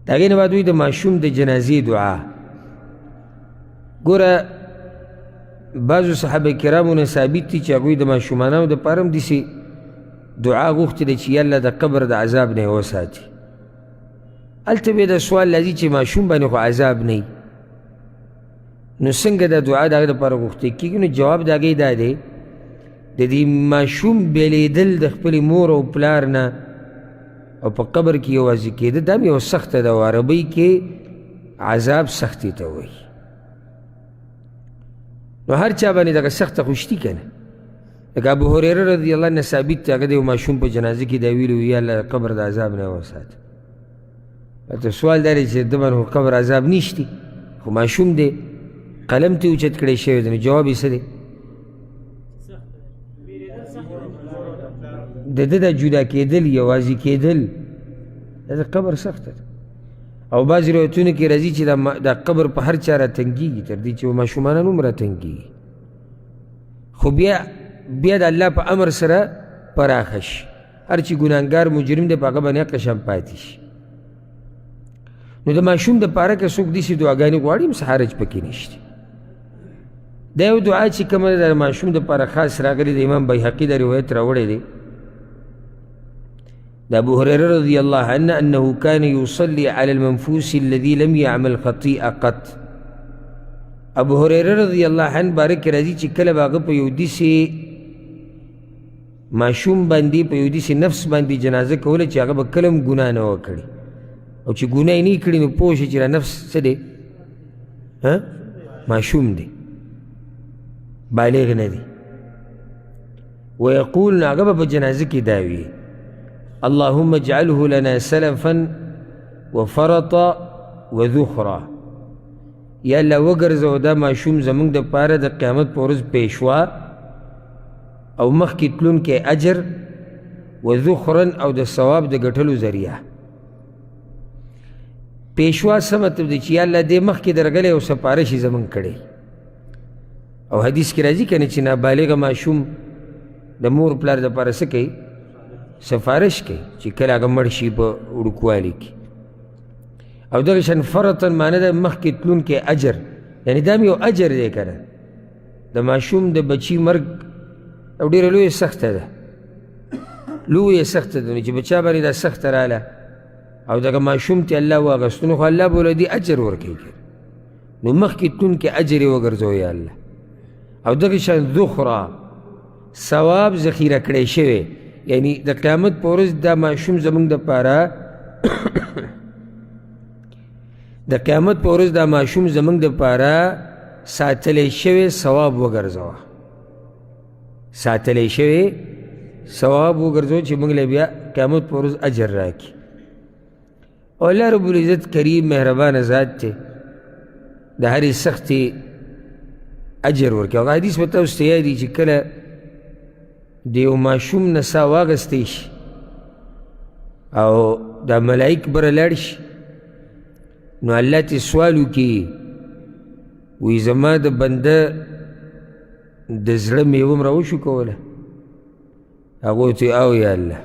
د هغې نه بعد وایي د ماشوم د جنازې دعا. ګوره بعضو صحابه کرامو نه ثابت دي چې هغوی د ماشومانو دپاره هم داسې دعا غوښتې ده چې یا الله د قبر د عذاب نه یې وساتي. هلته بیا د سوال راځي چې ماشوم باندې خو عذاب نه، نو څنګه دا دعا د هغې دپاره غوښتل کېږي؟ نو جواب د هغې دا دی، د دې ماشوم بېلېدل د خپلې مور او پلار نه او په قبر کې یوازې کېده، دا هم یوه سخته ده، او عربۍ کې عذاب سختې ته وایي. نو هر چا باندې دغه سخته خو شتي که نه. لکه ابو هریره رضی الله عنه ثابت دی، هغه د یو ماشوم په جنازه کې دا ویلي وو، یا الله قبر د عذاب نه وساته. ته سوال دا دی چې ده باندې خو قبر عذاب نشتي، خو ماشوم دی، قلم ته اوچت کړی شوی دی، نو جواب یې څه دی؟ د ده د جدا کېدل، یوازې کېدل، دا د قبر سخته ده. او بعضې روایتونو کې راځي چې دا قبر په هر چا راتنګېږي، تر دې چې ماشومانان هم راتنګېږي، خو بیا بیا د الله په امر سره پراخه شي. هر چې ګناهګار مجرم دی په هغه باندې حق شان پاتې شي. نو د ماشوم دپاره که څوک داسې دعاګانې غواړي هم څه حرج پکې نشته. دا یو دعا چې کومه ده د ماشوم دپاره خاص راغلې د امام بیهقي دا روایت راوړی دی، د ابو هريره رضی الله عنه انه كان يصلي على المنفوس الذي لم يعمل خطيئة قط. ابو هريره رضی الله عنه باره کې راځي چې کله به هغه په یو داسې ماشوم باندې، په یو داسې نفس باندې جنازه کوله چې هغه به کله هم ګناه نه وه کړې، او چې ګناه یې نه کړې نو پوه شي چې دا نفس څه دی، ماشوم دی، بالغ نه دی. ويقول نو هغه به په جنازه کې دا وي، اللهم اجعله لنا سلفا وفرطا وذخرا. یا الله وګرځوه دا ماشوم زموږ دپاره د قیامت په ورځ پیشوا او مخکې تلونکی اجر، وذخرا او د ثواب د ګټلو ذریعه. پیشوا څه مطلب دی؟ چې یا الله دې مخکې درغلی او سفارش یې زموږ کړی. او حدیث کې راځي که نه چې نابالغه ماشوم د مور پلار دپاره څه کوي؟ سفارش کوي چې کله هغه مړ شي په وړوکوالي کې. او دغه شان فرطا معنی ده مخکې تلونکی اجر، یعنې دا هم یو اجر دی که نه. د ماشوم د بچي مرګ او ډېره لویه سخته ده، لویه سخته ده. نو چې په چا باندې دا سخته راله او دغه ماشوم ته الله واغستو، نو خو الله به له دې اجر ورکوي. نو مخکې تلونکی اجر یې وګرځوه یا الله. او دغه شان ذخرا ثواب ذخیره کړی شوی، یعنی د قیامت په ورځ دا ماشوم زموږ دپاره د قیامت په ورځ دا ماشوم زموږ دپاره ساتلی شوی ثواب وګرځوه، ساتلی شوی ثواب وګرځوه چې موږ له بیا قیامت په ورځ اجر راکړي. او الله رب العزت کریم مهربانه ذات دی، د هرې سختې اجر ورکوي. هغه حدیث به تاسو ته یاد وي چې کله د یو ماشوم نه ساه واخیستی شي او دا ملایک بره لاړ شي، نو الله ته سوال وکړي، وایي زما د بنده د زړه میوه هم راوشوکوله. هغو ته او یا الله،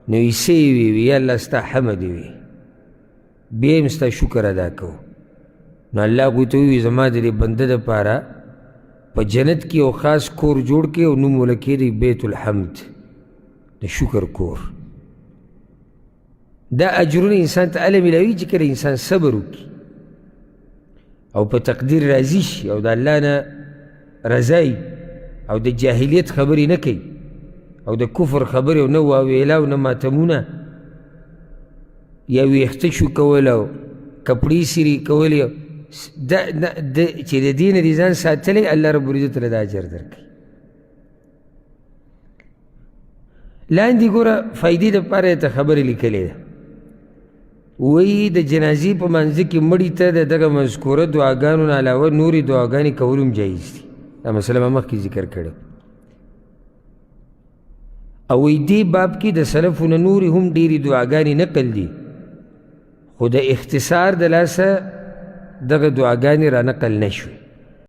نو یې څه یې وي؟ یا الله ستا حمد وي، بیا هم ستا شکر ادا کوو. نو الله هغوی ته ووایي زما د دې بنده دپاره په جنت کې یو خاص کور جوړ کړي او نوم ورله کښېږدئ بیت الحمد، د شکر کور. دا اجرونه انسان ته هله میلاویږي چې کله انسان صبر وکړي او په تقدیر راضي شي او د الله نه رضا او د جاهلیت خبرې نه کوي او د کفر خبرې او نه واویلا او نه ماتمونه یا ویښته شو کول او کپړې سیرې کولې، چې د دې نه دې ځان ساتلی، الله رب العزت له دا اجر درکوي. لاندې ګوره فایدې دپاره یې ته خبرې لیکلې ده. وایي د جنازې په منځ کې مړي ته د دغه مذکوره دعاګانو نه علاوه نورې دعاګانې کول هم جایز دي. دا مسله ما مخکې ذکر کړې. او وایي دې باب کې د سلفو نه نورې هم ډېرې دعاګانې نقل دي، خو د اختصار د لاسه دغه دعاګانې را نقل نه شوې.